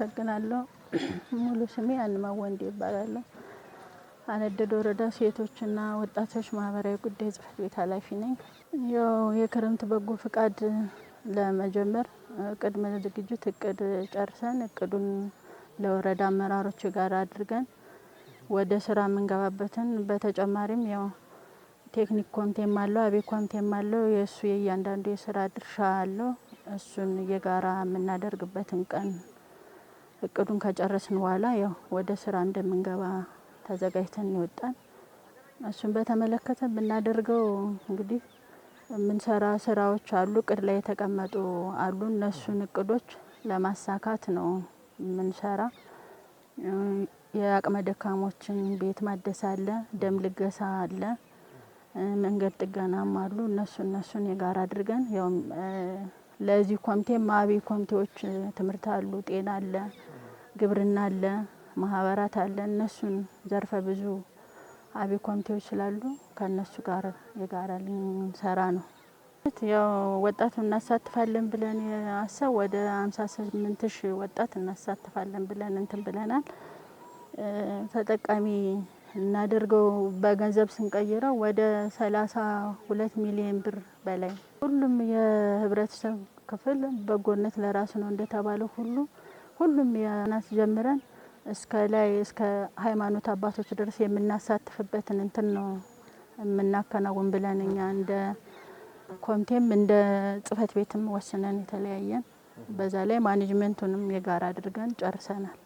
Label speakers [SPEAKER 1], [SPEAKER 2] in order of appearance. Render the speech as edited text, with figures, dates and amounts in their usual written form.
[SPEAKER 1] አመሰግናለሁ። ሙሉ ስሜ አንማው ወንዴ ይባላለሁ። አነደድ ወረዳ ሴቶችና ወጣቶች ማህበራዊ ጉዳይ ጽህፈት ቤት ኃላፊ ነኝ። ያው የክረምት በጎ ፍቃድ ለመጀመር ቅድመ ዝግጅት እቅድ ጨርሰን፣ እቅዱን ለወረዳ አመራሮች ጋር አድርገን ወደ ስራ የምንገባበትን፣ በተጨማሪም ያው ቴክኒክ ኮሚቴም አለው፣ አብይ ኮሚቴም አለው። የእሱ የእያንዳንዱ የስራ ድርሻ አለው። እሱን የጋራ የምናደርግበትን ቀን እቅዱን ከጨረስን በኋላ ያው ወደ ስራ እንደምንገባ ተዘጋጅተን ይወጣል። እሱን በተመለከተ የምናደርገው እንግዲህ የምንሰራ ስራዎች አሉ፣ እቅድ ላይ የተቀመጡ አሉ። እነሱን እቅዶች ለማሳካት ነው የምንሰራ። የአቅመ ደካሞችን ቤት ማደስ አለ፣ ደም ልገሳ አለ፣ መንገድ ጥገናም አሉ። እነሱን የጋራ አድርገን ያው ለዚህ ኮሚቴም አብይ ኮሚቴዎች ትምህርት አሉ፣ ጤና አለ፣ ግብርና አለ፣ ማህበራት አለ። እነሱን ዘርፈ ብዙ አብይ ኮሚቴዎች ስላሉ ከእነሱ ጋር የጋራ ልንሰራ ነው። ያው ወጣት እናሳትፋለን ብለን አሰብ ወደ 58 ሺህ ወጣት እናሳትፋለን ብለን እንትን ብለናል። ተጠቃሚ እናደርገው በገንዘብ ስንቀይረው ወደ 32 ሚሊዮን ብር በላይ። ሁሉም የህብረተሰብ ክፍል በጎነት ለራሱ ነው እንደተባለው ሁሉ፣ ሁሉም የናስ ጀምረን እስከ ላይ እስከ ሃይማኖት አባቶች ድረስ የምናሳትፍበትን እንትን ነው የምናከናውን ብለን እኛ እንደ ኮሚቴም እንደ ጽህፈት ቤትም ወስነን የተለያየን፣ በዛ ላይ ማኔጅመንቱንም የጋራ አድርገን ጨርሰናል።